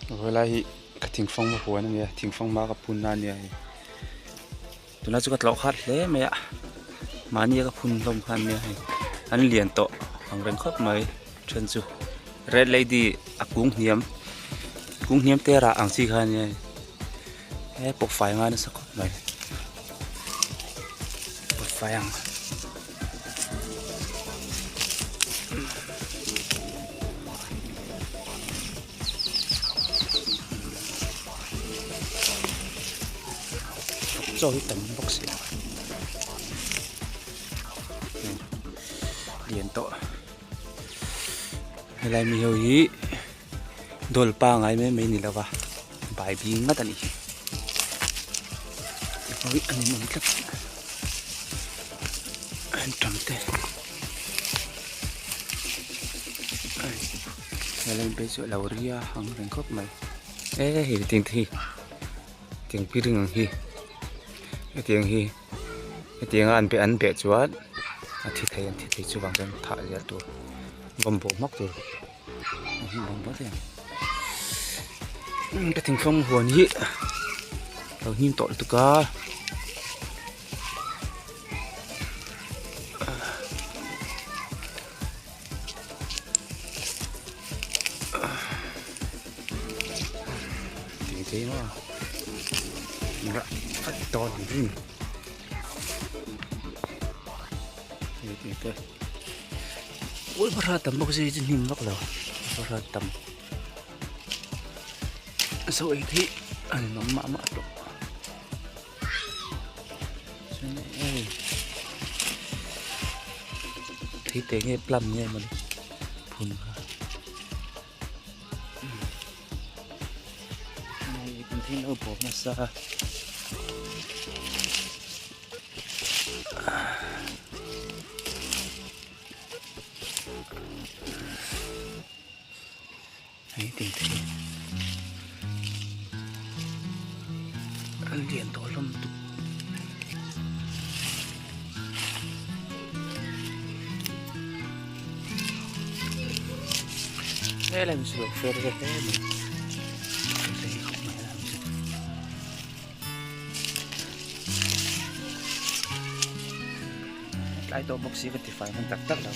Helai hi ka thingfanghma huan a nia thingfanghma ka phun na a nia hei tunlai chu ka tlawh khat hle mai a mahni a ka phun hlawm kha an nia hei an lian tawh ang reng khawp mai then chu red lady a kung hniam kung hniam te rah ang chi kha a nia hei he pawh fai ngai nasa khawp mai pawh fai ang. Chaw hi tam bawk si a lian tawh helai mi ho hi dawl pangai mai mai ni lova bai bing ngat a nih hi hi a ninawm tlat an tam te helai phei chu a lo ria ang reng khawp mai e hei tiang te hi tiang piring ang hi hetiang hi hetianga an beh an beh chuan a thi thei an thi thei chuvang chuan thah zel tur vawm bawh hmak tur. Ka thingfang huan hi lo hnim tawh lutuk a tih te maw dawn ang tih te. Ui hmahra tam bawk si chu hnim vak lo hmahra tam zo ei hi a ni nawm mah mah tawh chuan hei thei te nge plum nge mawni phun kha hei kan thil lo bawm nasa. Hei ting te hi an lian tawh hlawm lutuk. Helai mi chu lo fer ve hle mai. Tlai tawh bawk si ka ti fai hman tak tak lo.